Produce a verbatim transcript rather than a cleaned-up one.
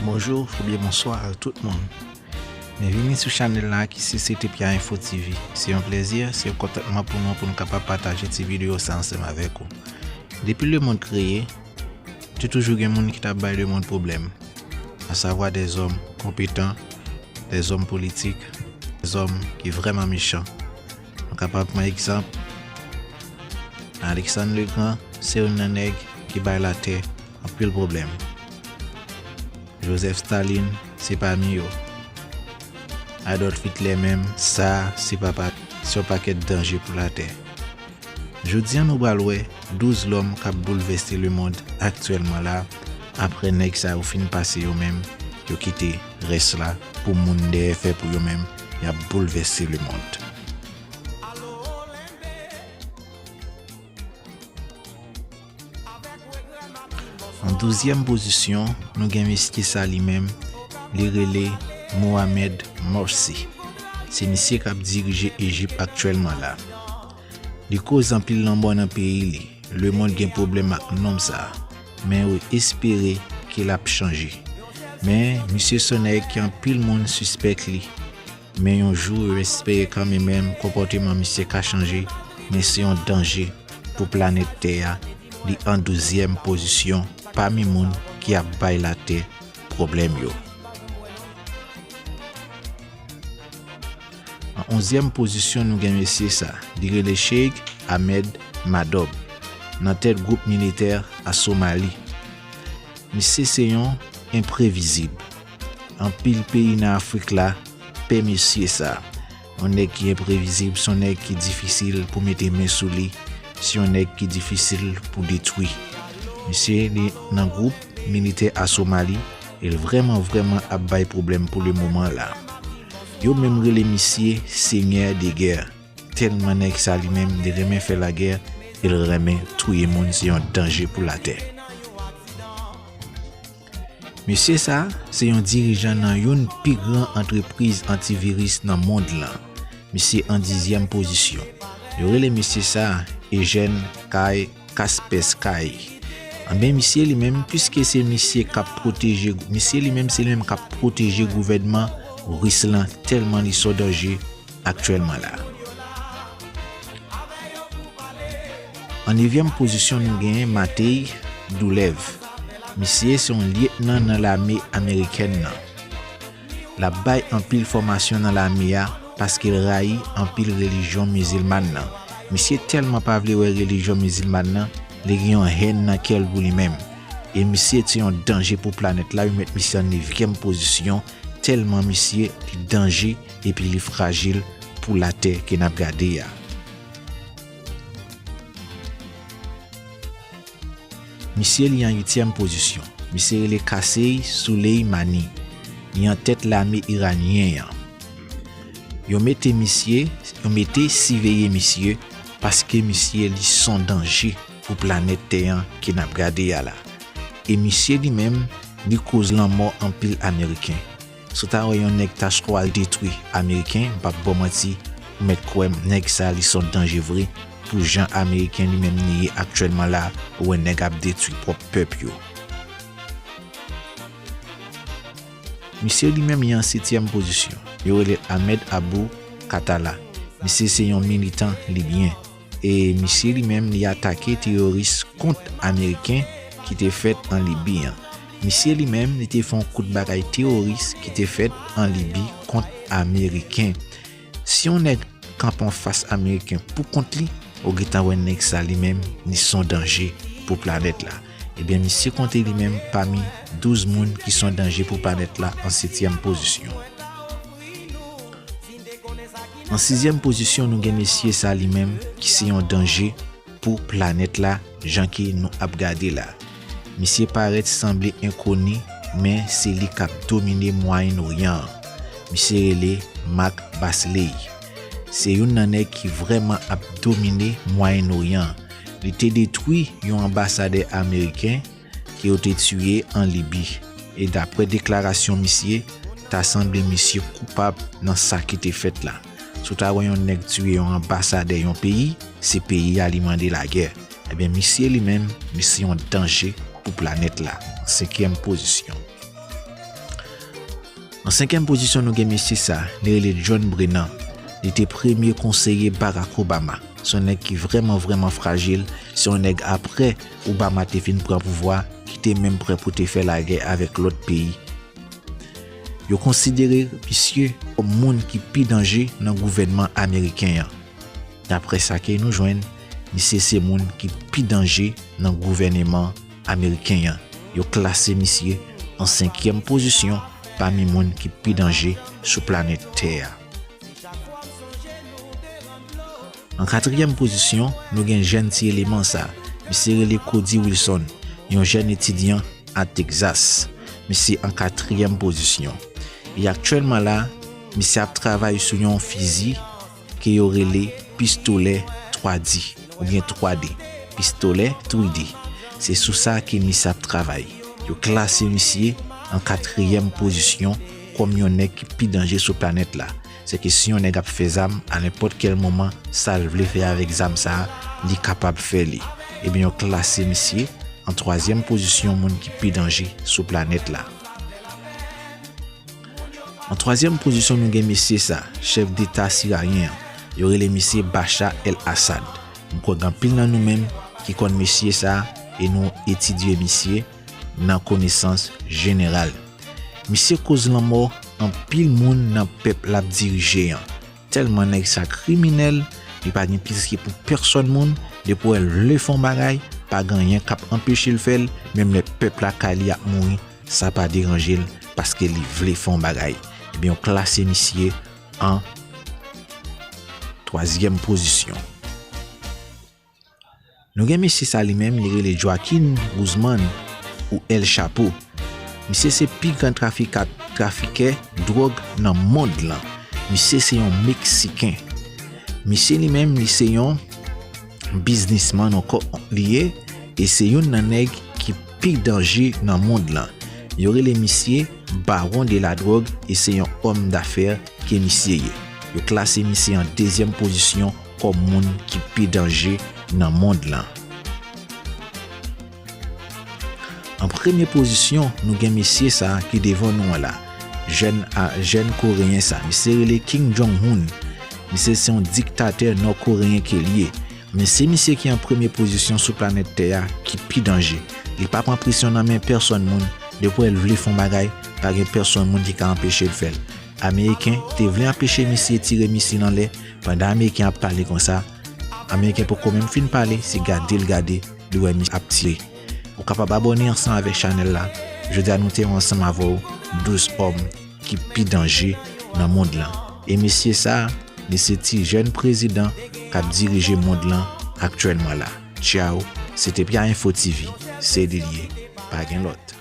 Bonjou oubyen bonswa a tout moun. Byenvini sou chanèl la ki se C T P A Info T V. Se yon plezi, se yon kontantman pou nou pou nou kapab pataje ti videyo sa ansanm avèk ou. Depi lemonn kreye, te toujou gen moun ki t ap bay lemonn pwoblèm, asavwa dèzòm konpetan, dèzòm politik, dèzòm ki vrèman mechan. Nou kapab pran egzanp, Alexandre le Grand se youn nan nèg ki bay latè anpil pwoblèm. Joseph Stalin se pami yo. Adolf Hitler menm, sa se papa, se yon pakèt danje pou latè. Jodi a nou pral wè douz lòm k ap boulvèse lemonn aktyèlman la. Aprè nèg sa yo fin pase yo menm, yo kite rès la pou moun dèyè fè pou yo menm, y ap boulvèse lemonn. An douzyèm pozisyon, nou gen mesye sa li menm, li rele Mohamed Morsi. Se misye k ap dirije Ejip aktyèlman la. Li koz anpil lanmò nan peyi li. Lemonn gen pwoblèm ak nonm sa. Men yo espere ke l ap chanje. Men misye se yon nèg ke anpil moun sispèk li. Men yon jou, yo espere kanmenm menm konpòteman misye ka chanje, men se yon danje pou planèt tè a. Li an douzyèm pozisyon pami moun ki ap bay latè pwoblèm yo. An onzyèm pozisyon, nou gen mesye sa, li rele Cheikh Ahmed Madob, nan tèt gwoup militè a Somali. Misye se yon enprevizib. Anpil peyi nan Afrik la pè mesye sa. Yon nèg ki enprevizib, se yon nèg ki difisil pou mete men sou li, se yon nèg ki difisil pou detwi. Misye li nan gwoup militè a Somali, e l vrèman, vrèman ap bay pwoblèm pou lemoman la. Yo menm rele misye Seigneur de Guerre. Tèlman nèg sa li menm, li renmen fè lagè, e l renmen touye moun, se yon danje pou latè. Mesye sa, se yon dirijan nan youn pi gran antrepriz antiviris nan mond lan. Misye an dizyèm pozisyon. Yo rele mesye sa Eugène Kay Kaspersky. Anben, misye li menm, piske se misye k ap pwoteje, misye li menm, se li menm k ap pwoteje gouvènman ris lan, tèlman li se yon danje aktyèlman la. An nevyèm pozisyon, nou genyen Matei Dulev. Misye se yon lyetnan nan lame amerikèn nan. L ap bay anpil fòmasyon nan lame a paske l rayi anpil relijyon mizilman nan. Misye tèlman pa vle wè relijyon mizilman nan, li gen yon hèn nan kè l pou li menm. E misye se yon danje pou planèt la, yo met misye an nevyèm pozisyon, tèlman misye li danje epi li frajil pou latè ke n ap gade a. Misye li an uityèm pozisyon. Misye rele Qasem Soleimani. Li an tèt lame iranyen an. Yo mete misye, yo mete siveye misye paske misye li se yon danje pou planèt tè an ke n ap gade a la. E misye li menm, li koz lanmò anpil Ameriken. Si w ta wè yon nèg ta chwazi detwi Ameriken, m p ap ba w manti, ou mèt kwè m, nèg sa li se yon danje vre pou jan Ameriken li menm li ye aktyèlman la, ou wè nèg ap detwi pwòp pèp yo. Misye li menm li an setyèm pozisyon. Yo rele Ahmed Abu Katala. Misye se yon militan libyen. E misye li menm li atake teyoris kont Ameriken ki te fèt an Libi an. Misye li menm li te fè yon kout bagay teyoris ki te fèt an Libi kont Ameriken. Si yon nèg kanpe anfas Ameriken pou kont li, ou gentan wè nèg sa li menm li se yon danje pou planèt la. Ebyen, misye konte li menm pami douz moun ki se yon danje pou planèt la an setyèm pozisyon. An sizyèm pozisyon, nou gen mesye sa li menm ki se yon danje pou planèt la, jan ke nou ap gade la. Misye parèt sanble enkoni, men se li k ap domine Mwayen Oryan an. Misye rele Mark Basley. Se youn nan nèg ki vrèman ap domine Mwayen Oryan an. Li te detwi yon anbasadè ameriken ke yo te tiye an Libi. E daprè deklarasyon misye, ta sanble misye koupab nan sa ki te fèt la. Si w ta wè yon nèg tiye yon anbasadè yon peyi, se peyi a li mande lagè. Ebyen, misye li menm, li se yon danje pou planèt la. Senkyèm pozisyon. An senkyèm pozisyon, nou gen mesye sa, li rele John Brennan. Li te premye konseye Barack Obama. Se yon nèg ki vrèman, vrèman frajil. Se yon nèg apre Obama te fin pran pouvwa, ki te menm prè pou te fè lagè avèk lòt peyi. Yo konsidere misye kòm moun ki pi danje nan gouvènman ameriken an. Daprè sa ke nou jwenn, misye se moun ki pi danje nan gouvèneman ameriken an. Yo klase misye an senkyèm pozisyon pami moun ki pi danje sou planèt tè a. An katriyèm pozisyon, nou gen jèn ti eleman sa. Misye rele Cody Wilson, yon jèn etidyan a Texas. Misye an katriyèm pozisyon. E aktyèlman la, misye ap travay sou yon fizi ke yo rele pistolè twa D oubyen twa D, pistolè three D. Se sou sa ke misye ap travay. Yo klase misye an katriyèm pozisyon kòm yon nèg ki pi danje sou planèt la. Se ke si yon nèg ap fè zam, a nenpòt kèl moman, sa l vle fè avèk zam sa a, li kapab fè li. Ebyen, yo klase misye an twazyèm pozisyon moun ki pi danje sou planèt la. An twazyèm pozisyon, nou gen mesye sa, chèf deta siryen an. Yo rele misye Bashar el-Assad. M kwè gen anpil nan nou menm ki konn mesye sa e nou etidye misye nan konesans jeneral. Misye koz lanmò anpil moun nan pèp l ap dirije an. Tèlman nèg sa kriminèl, li pa gen pitiye pou pèsonn moun, depi w wè l vle fè yon bagay, pa gen anyen k ap anpeche l fè l, menm lè pèp lakay li ap mouri, sa pa deranje l, paske li vle fè yon bagay. Ebyen, yo klase misye an twazyèm pozisyon. Nou gen mesye sa li menm, li rele Joaquin Guzman ou El Chapo. Misye se pi gran trafika-, trafikè dwòg nan mond lan. Misye se yon Meksiken. Misye li menm, li se yon biznismann ankò li ye, e se youn nan nèg ki pi danje nan mond lan. Yo rele misye Baron de la Drogue e se yon òm dafè ke misye ye. Yo klase misye an dezyèm pozisyon kòm moun ki pi danje nan mond lan. An premye pozisyon, nou gen mesye sa ki devan nou an la. Jèn a, jèn koreyen sa. Misye rele Kim Jong-un. Misye se yon diktatè nò-koreyen ke l ye. Men se misye ki an premye pozisyon sou planèt tè a ki pi danje. Li pa pran presyon nan men pèsonn moun. Depi w wè l vle fè yon bagay, pa gen pèsonn moun ki ka anpeche l fè l. Ameriken te vle anpeche misye tire misil anlè. Pandan Ameriken ap pale konsa, Ameriken poko menm fin pale, se gade l gade, li wè misye ap tire. Ou kapab abòne ansanm avèk chanèl la. Jodi a nou te ansanm avè w, douz òm ki pi danje nan mond lan. E mesye sa, li se ti jèn prezidan k ap dirije mond lan aktyèlman la. Tchaw, se te Pya Enfo T V, se li l ye, pa gen lòt.